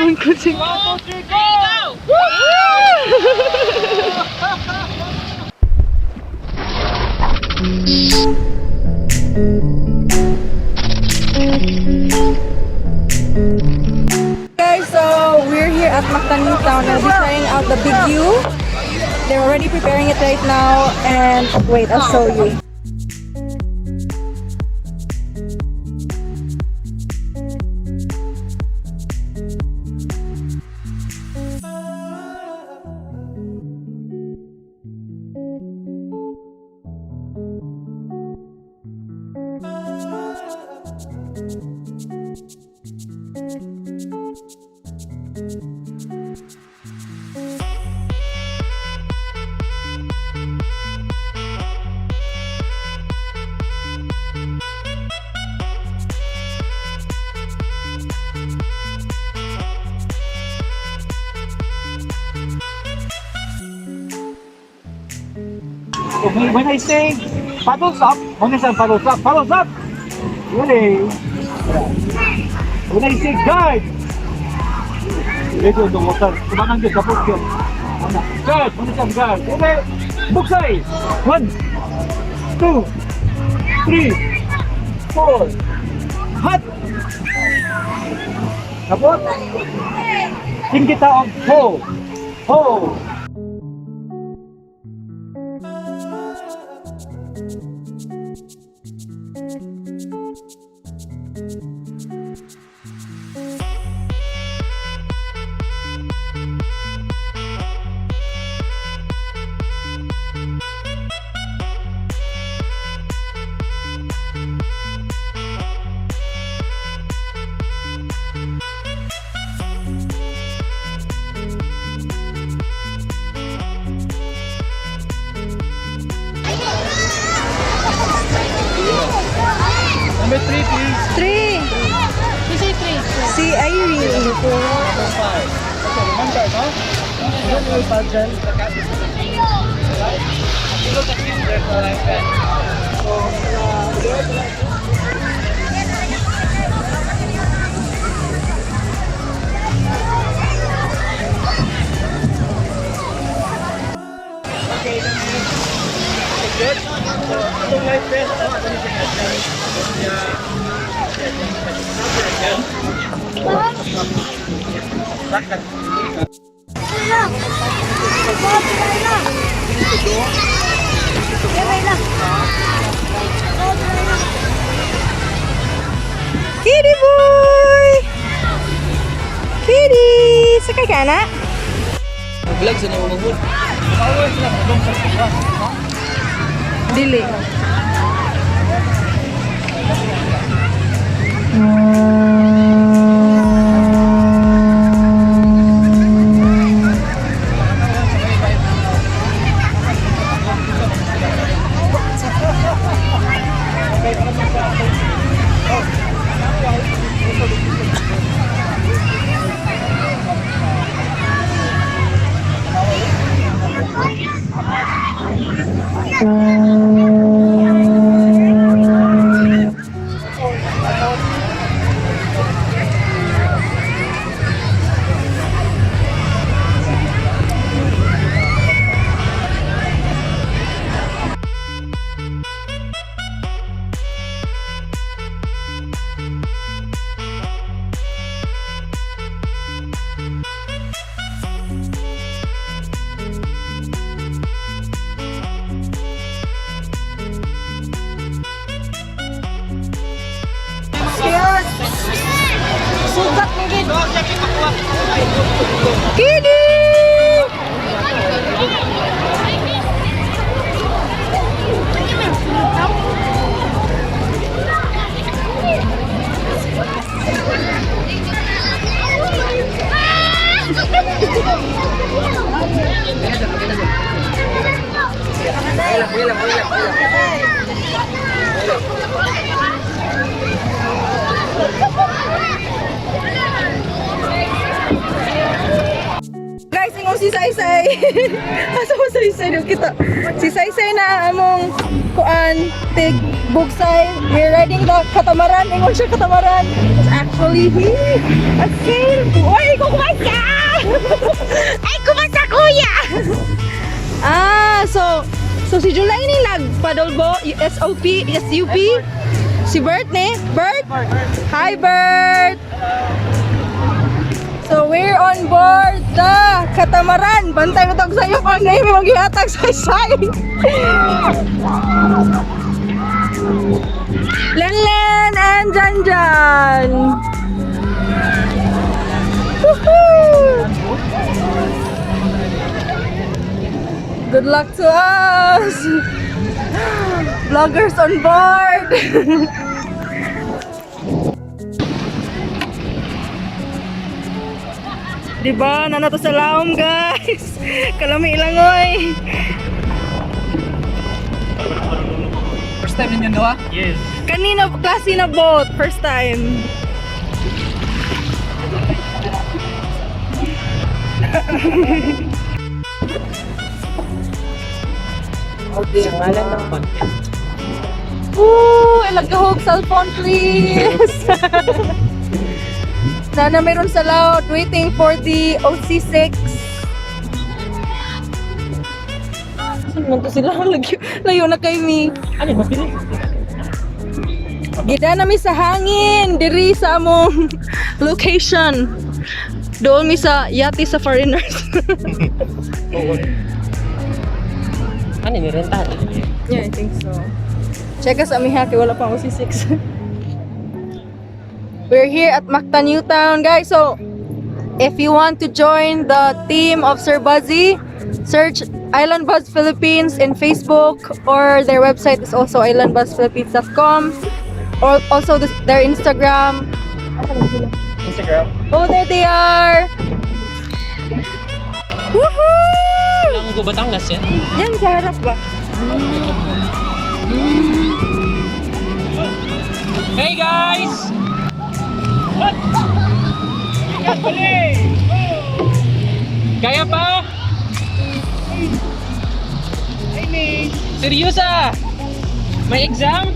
Among kutsing. 1, 2, 3, go! Guys, so we're here at Mactan New Town and we'll be trying out the Big U. They're already preparing it right now, and wait, I'll show you. Okay, when I say paddles up, when I say paddles up, ready. When I say guide, ready on the water. Tubangan yun, support yun. Guard, when I say guard, okay, buksay. 1, 2, 3, 4, hot. Kapot. Tinggi taong ho, ho. Number 3, please. 3. Si Irene. 4, 5. Okay, remember, no? You don't will pageant. Right? You look at this, there's a life vest. So, okay, good. So, itong life vest, no? Ano siya? Kitty boy! Kitty! Sakay ka na? Vlog sa nimo magud. Dili. Sugat ni gid. Kitty! Guys, ingon si Saysay. Asa mo Saysay daw kita? Si Saysay na among kuan tig bugsay. We're riding the katamaran. Ingon siya katamaran. It's actually he. A sail. Uy, ikaw. So si July ni nag paddlebo SOP, SUP. Si Bert ni, Bert. Hi, Bert. So we're on board the catamaran. Bantay mo tag sayo pang name mo gihatag sa say. Lenlen and Janjan. Woohoo! Good luck to us! Vloggers on board! Diba? Nanato sa laom, guys! Kalami ilangoy! First time ninyo doha? Yes. Kanina, klase na boat. First time. Pangalan ng content. Woo! Ilagahog cellphone, please! Sana meron sa loud. Waiting for the OC6. Saan man to sila? Layo, layo na kay mi. Ano, mabilis. Gida na mi sa hangin. Diri sa among location. Doon mi sa yate sa foreigners. Ano ni rentahan? Yeah, I think so. Check us amiha kay wala pa OC6. We're here at Mactan New Town, guys. So, if you want to join the team of Sir Buzzy, search Island Buzz Philippines in Facebook, or their website is also islandbuzzphilippines.com, or also their Instagram. Instagram. Oh, there they are! Woohoo! Ang go Batangas yan. Yan sa harap ba? Hey guys! Kaya pa? Seryosa? May exam?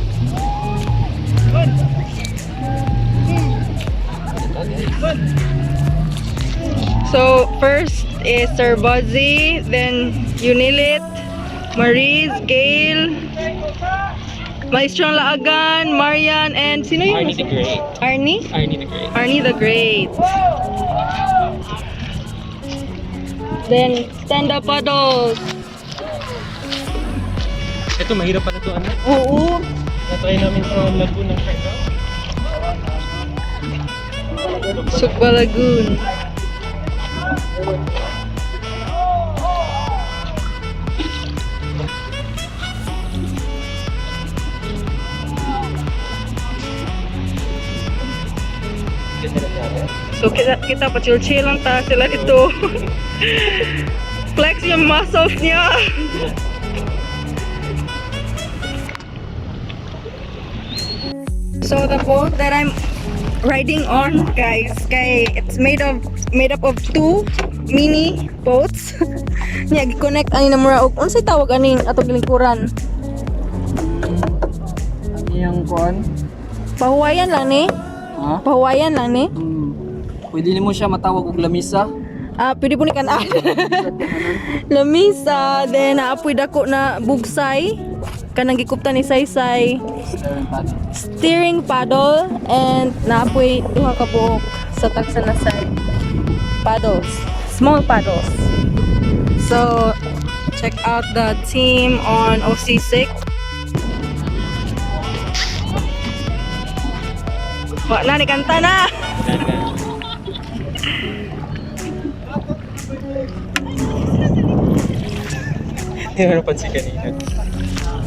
So, first is Sir Buzzy, then Unilit, Maurice, Gail, Maestro Laagan, Marian, and sino yun? Arnie the Great. Arnie? Arnie the Great. Arnie the Great. Then, stand-up paddles. Ito, mahirap pala to ano. Oo. Natry namin sa Lagoon ng Siargao. Sugba Lagoon. Ganda ng dagat. So kita pa chill chill lang ta sila dito. Flex yung muscles niya. So the boat that I'm riding on, guys, kay it's made up of two mini boats. Nya gi-connect ani na mura og unsay tawag aning atong lingkuran? Ano yung kuan? Pahuwayan lang ni. Ha? Pahuwayan lang ni. Pwede nimo siya matawag og lamisa. Ah, pwede po ni kanaan. Lamisa, then naapoy dako na bugsay. Kanang gikupta ni Saysay. Steering paddle and naapoy duha ka buok sa tagsa na side. Paddles. Small paddles. So, check out the team on OC6. Wa na ni kanta na. Hindi ko napansin kanina.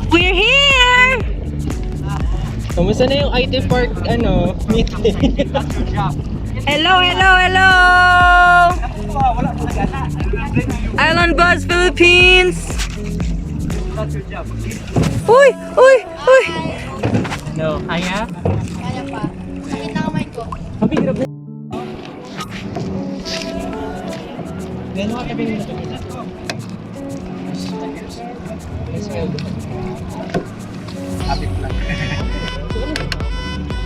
We're here. Kamusta na yung IT Park ano, meeting? Hello, hello, hello! Island Buzz Philippines! Uy! Uy! Uy! No, kaya? Kaya pa. Sakit na kamay ko. Mabihirap. Gano'n ka tabi nito? Kapit lang.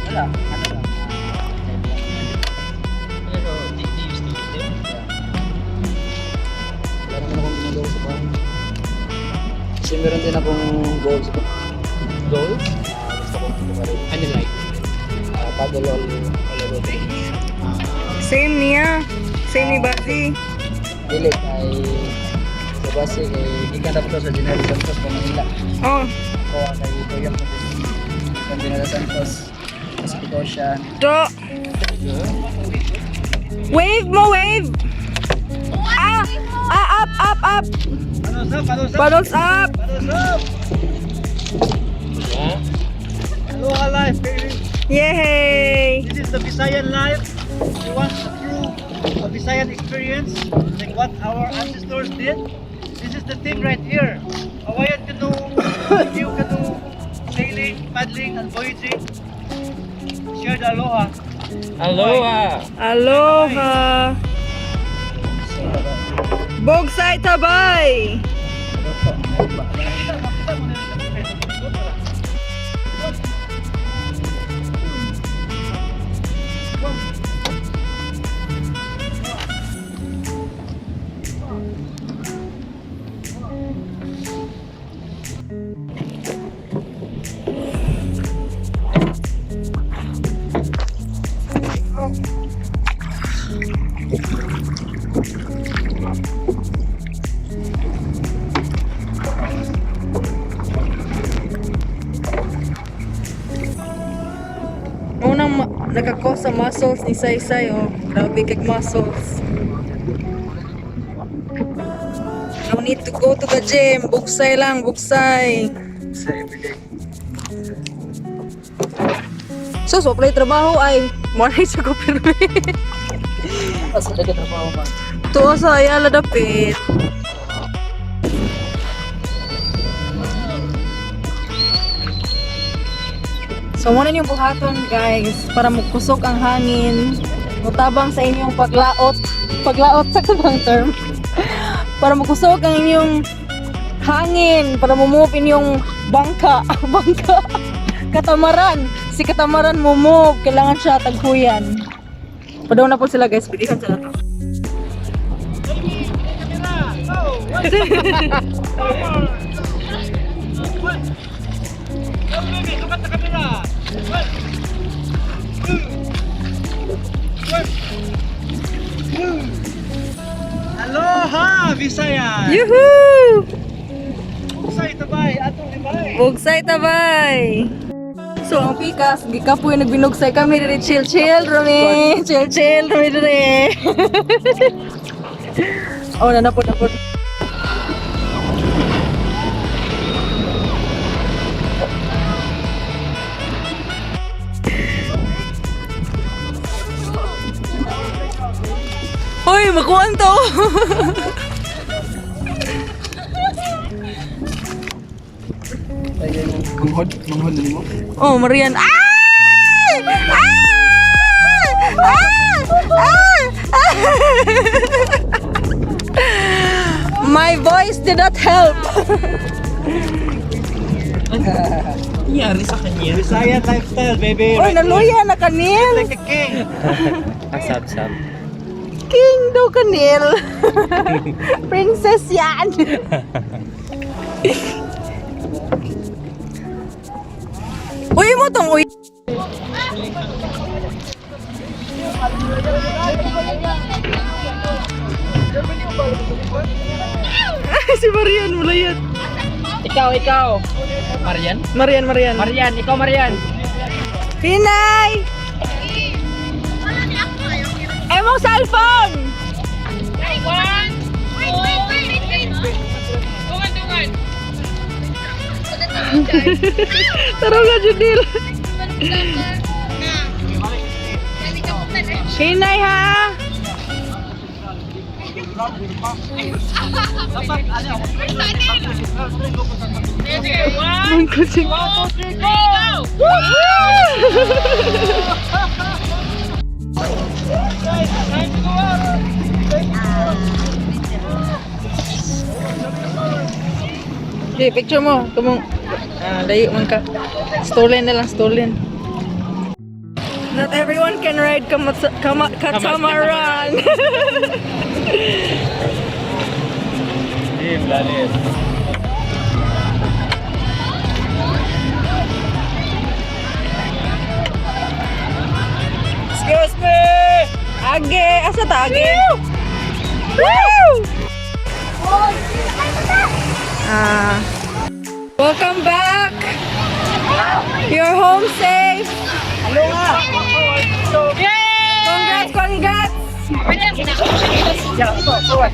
Wala. Ano lang. Pero, do you still eat it? Wala naman akong ginagawa sa bahay. Kasi meron din akong goals. Goals? Gusto ko rin. Ano like? Paddle all over the Philippines. Same niya. Same ni Basi. Dili kay sa base kay gikan na to sa General Santos pa Manila. Oh, Ako kay Toyok na din. Sa General Santos, Pacific Ocean. to. Wave mo, wave! Ah! Ah, up, up, up! Paddles up, paddles up, Paddles up! paddles up! Yeah? Aloha life, baby. Yay! This is the Visayan life. You want a true a Visayan experience, like what our ancestors did. This is the thing right here. Hawaiian canoe, new canoe, sailing, paddling, and voyaging. Share the aloha. Aloha! Aloha! Bogsay tabay! Unang nagkakos sa muscles ni Saysay, oh. Grabe kag muscles. No need to go to the gym. Bugsay lang, bugsay. Sa everyday. So, so play trabaho ay mo na sa ko pirmi. Asa ka trabaho ba? Tuwa sa Ayala dapit. So, muna yung buhaton, guys, para mukusog ang hangin, mutabang sa inyong paglaot. Paglaot, sa bang term? Para mukusog ang inyong hangin, para mumove inyong bangka. Bangka. Katamaran. Si katamaran mumove. Kailangan siya taghuyan. Padaw na po sila, guys. Pilihan sila to. Go, baby, look at the camera. One, two, one, two. Aloha, Visaya! Yuhuu! Bugsay tabay, atong libay. Bugsay tabay! So ang pikas, gikapoy nagbinugsay kami diri, chill chill rami, chill chill rami diri. Oh, nanapod napod. Hoy, makuan to. Manghod, manghod na mo. Oh, Marian. Ah! Ah! Ah! Ah! Ah! My voice did not help. Nangyari sa kanya? Visayan lifestyle, baby. Oy, naluya na kanil. Like a king. Ang sab-sab. King daw kanil. Princess yan. Uy mo tong uy. Si Marian, mulayat. Ikaw, ikaw! Marian? Marian, Marian. Marian, ikaw Marian! Pinay! Emong cellphone! One, wait, wait, wait, wait, wait. Dungan, dungan. Tara nga, Judil. Hinay ha! One, Ang kutsing. two, three, go! Okay, picture mo. Tumong, layo man ka. Stolen na lang, stolen. Not everyone can ride katamaran. Lalim, lalim. Age! Asa ta, age? Woo! Ah. Welcome back! You're home safe! Congrats, congrats! Forward.